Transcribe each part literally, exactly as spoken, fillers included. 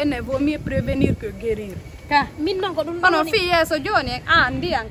Ne vaut mieux prévenir que guérir. Ka, min noon ko ɗum kono ɗum woni. Fii yeeso jooni en aan ndiyan.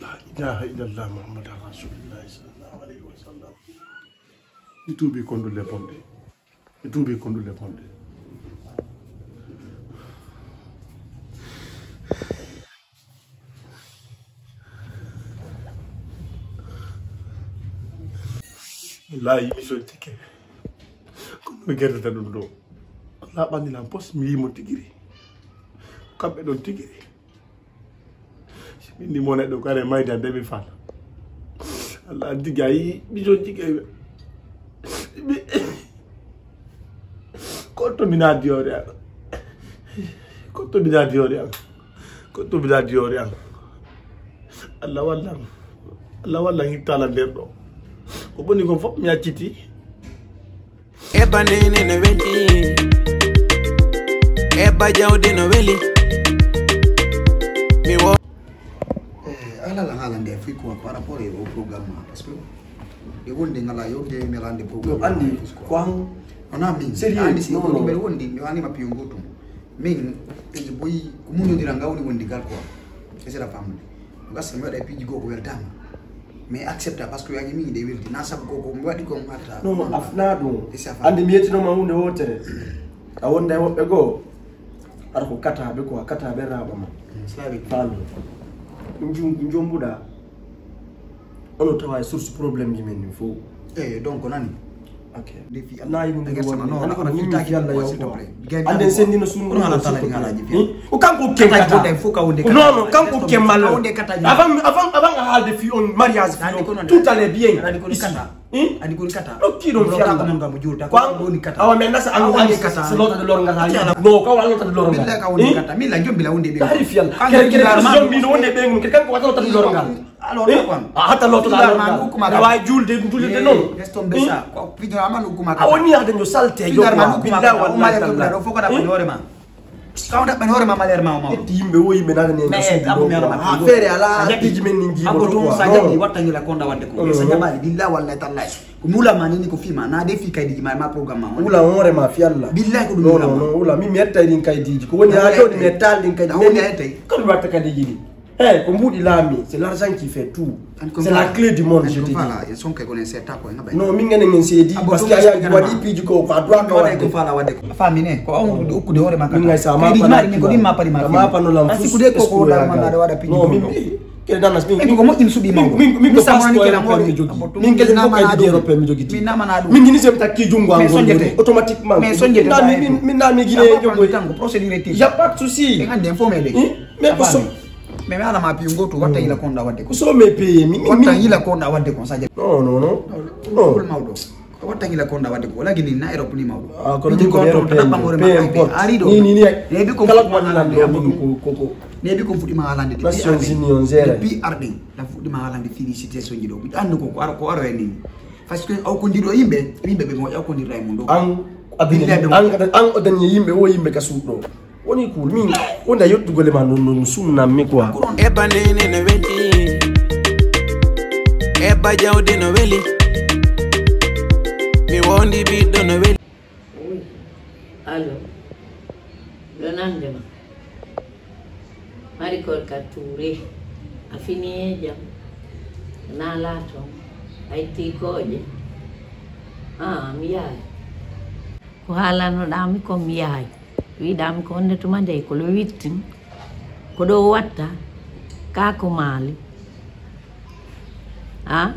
La ilaha illallah Muhammadan Rasulullah sallallahu alaihi wasallam. Mi tuubi kondulle bonɗe. Mi tuubi kondulle bonɗe. Wallahi mi soñtike. Kono mi gerdata ɗum ɗo. Laaɓani lan pos mi yimo tigiri. Kamɓe ɗon tigiri. Min ni mo neɗɗo kare mayde ande mi fala. Allah addi gayi mi jojji kay. Ko to mina diore an. Ko to mina diore an. Ko to mina diore an. Allah wallan. Allah wallan hittala nder ɗo. Ko boni kon fof mi acciti. Eba nene no weli. Eba jawdi no weli. Mi wo. Eh, alala haala nde fii quoi par rapport e o programme ma parce que ɗe wonde ngala yewde mi alande programme andi ko an wona min sérieux andi si ko mbeɗa wondi mi wanima piyo gotum min eji boyi ko muñodira ngawni wondi gal quoi esera famde gasa mi waɗa e piiji goo ko weltama mais accepta parce que yaji min ɗe weldi na sabu ko ko mi waɗi ko mi hatta non afna ɗum andi mi yettinoma hunde wotere a wonda e woɓɓe goo ara ko kataɓe quoi kataɓe raɓa ma faami ɗum jombuɗa ono tawa e source problème ji men ɗin fof eyi donc nani ok nayi ɗum ɗo wonde ala ko min fi Allah yo ko anden sendino sunno ala tala ni halaji fi ko kanko ken kata non non kanko ken mal avant avant avant a haalde fi on mariage fi on tout allait bien adi ko kata adi ko kata ɗokki ɗon fiyalla ko mon gam juulta ko an woni kata awa men nasa an woni kata lota de lor ngal hali no ko wala lota de lor ngal billahi ka woni kata min la jombi la wonde be hari fiyalla kere kere jombi no wonde be ngum kere kanko wata lota de lor ngal alors ko an a hata lota de lor ngal da way juulde juulde non reston be sa ko pido amanu kuma ka woni hade no salte yo billahi wallahi taala do fokata ko yore ma kawda ben hore ma maler ma ma etti yimbe wo yimbe nana ne mais abu mera ma ha fere ala piji men ni jibo to ko sa jabi watta ni la konda wadde ko sa jabali billahi wallahi tallahi ko mula ma ni ko fima na de fi kaydi ma ma programme ma wula hore ma fi Allah billahi ko dum non non wula mi mi etta din kaydi ko woni ha joni mi etta din kaydi ko mi etta ko watta kaydi jidi Eh, ko mbuuɗi laami, c'est l'argent qui fait tout. C'est la clé du monde, je te dis. Son kay konen setta ko ngaba. Non, min ngene min seedi parce que aya waɗi piiji ko ko adwa ko waɗi ko fala waɗi ko famine ko on do ukkude hore makka min ngay sama pa ni ko dimma pari ma ma pa no lam fus ko de ko ko da man da waɗa piiji non min bi ke danas min ko mo in subi ma min min sama ni ke la mo min ke ko kay di europe mi jogi min namana dum min ni sem takki jungo an automatiquement mais sonjete min min nami gine jogo tango procédure ti y a pas de souci ngande fo me de mais ko so mais mi alama piyo goto watta yila konɗa wadde ko so me paye mi watta yila konɗa wadde ko sadia non non non non kul mawɗo ko watta yila konɗa wadde ko wala gini na europe ni mawɗo ko ni ko to da bangore ma ari do ni ni ni kala ko wala ko ko ne bi ko fuɗi ma alande de Nations Unies on zere depuis arɗen da fuɗi ma alande fini situation ji do mi andu ko ko aro ko aro en ni parce que aw ko ndiɗo yimɓe yimɓe ɓe mo aw ko ndiɗo e mum ɗo an adani an o dañi yimɓe o yimɓe ka suuɗo woni cool min wonde a yettugole ma non non sumnammi quoi eba nene no weli eba jawdi no weli Mi wondi ɓiɗɗo no weli. Uy, allo, ɗo nande ma. Mari Korka Touré, a fini e jam? Na laaton, a itti kooƴe? Ah, mi yahay. Ko haalanoɗaa mi ko mi yahay. Wiɗaa mi ko wonde tuma dey ko lo wittin. Ko ɗo watta, kaa ko maali. Ah?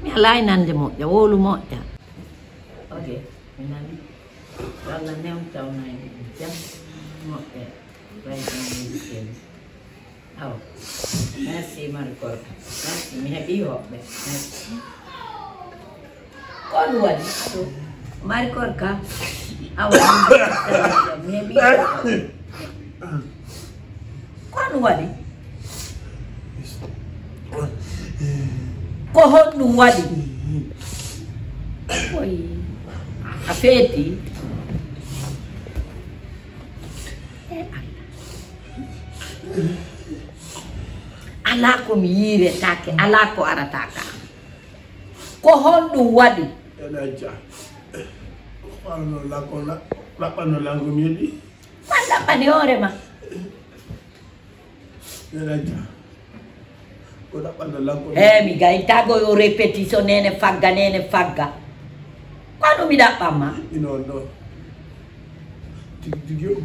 Mi alaa e nande moƴƴa, wowlu moƴƴa. Ok, mi nani. Walla newtaw nani jam moƴƴa. Right now, mi seli. Awa. Merci, Mari Korka. Merci, mi heɓi hoɓɓe. Merci. Ko ɗum waɗi? Mari Korka. Awa. Mi heɓi hoɓɓe. Ko ɗum waɗi? Ko honɗum waɗi? Oy. A feeti. Alaa ko mi yiiretaake, alaa ko arataaka. Ko honɗum waɗi? Ene acca. Ko fano lanko na, raɓɓano lanko mi yeɗi. Man ɗaɓɓani hoore ma. Ene acca. Ko raɓɓano lanko mi. Eh, mi gaytago yo répétition nene fagga, nene fagga. Ko ɗum mi ɗaɓɓan ma? Ino on ɗo. Tigi tigi o.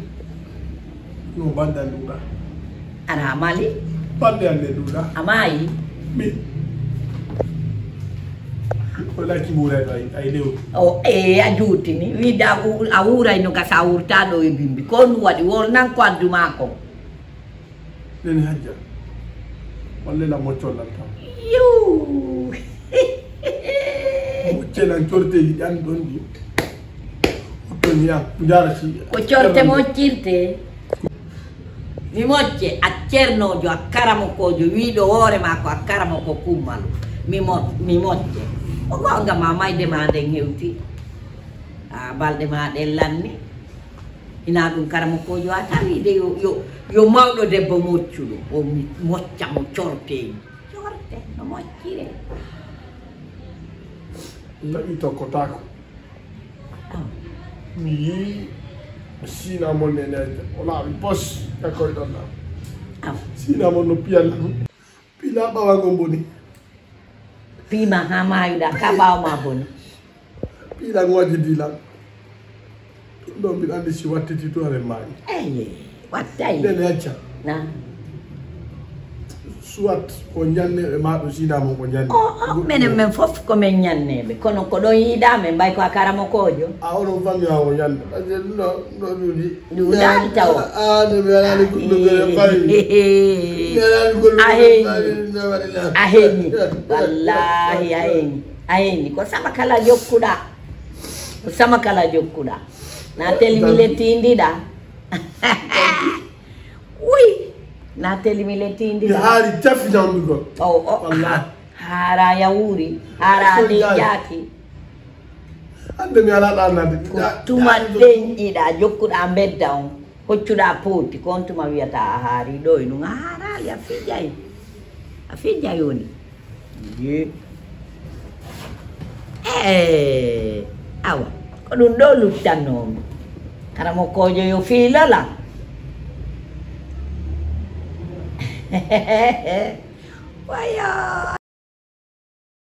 No banda luuɗa. Ana mali? Bande ande luuɗa. A maayi? Mi. Ko laki muura ay ay lew. O e a juutini. Wiida a wuuray no gasa a wurta ɗo e bimbi. Ko ɗum waɗi wol nan ko addu maa ko. Nene hajja. Walle la moccol lan tan. Yuu. Mocce lan corteeji ɗan ɗon ɗi. Ɗon ya jara si. Ko corte moccirte. Mi mocce a cernoojo a karamokoojo wiiɗo hoore maa ko a karamoko kummalu. Mi mo mi mocce. O goonga ma mayde ma nden hewti. A balɗe ma ɗen lanni. Ina ɗum karamokoojo a tawiide yo, yo, yo mawɗo debbo moccu ɗum. O mi- mocca mo corteeji. Corte no moccire. Tawi tokkotaako. Ah, mi yii mi siina mon nene o laaɓi pos e koyɗon ɗam. Ah, siina mon no piyal. Piila ɓawa ngo mboni. Piima ha maayuɗa ka ɓawa ma boni. Piila ngoji dilan. Ɗum ɗo mbiɗa anndi si wattiti to aɗen maayi. Eye wattay. Nden yacca. Na. Soit ko ñanneɓe ma ɗo sina mon ko ñanne. O o menen men fof ko men ñanneɓe kono ko ɗon yiida men mbay ko a karamokoojo. A onon fammi ha ko ñande. Parce que ɗum ɗo ɗum ɗo ɗuuɗi. Ɗuuɗaani taw. A nde mi alani kulɓe ɓe fayi. Mi alani kulɓe a heñi. A heñi. Wallahi a heñi. A heñi ko sama kala jokkuɗa. Ko sama kala jokkuɗa. Na teli mi lettindiɗa. Uy. Na teli mi lettindiɗa. Haari cafi jawmi gol. O o. Wallahi. Haara yawuri. Haara de jaaki. Hannde mi alaa ɗaannade. Ko tuma leñƴiɗa jokkuɗa mbedda on hoccuɗa pooti ko on tuma wiyata a haari ɗo e ɗum a haaraali a fijay. A fijay woni. Ye. Eh, awa ko ɗum ɗo luttannoomi. Karamokoojo yo fiilola. Wayo.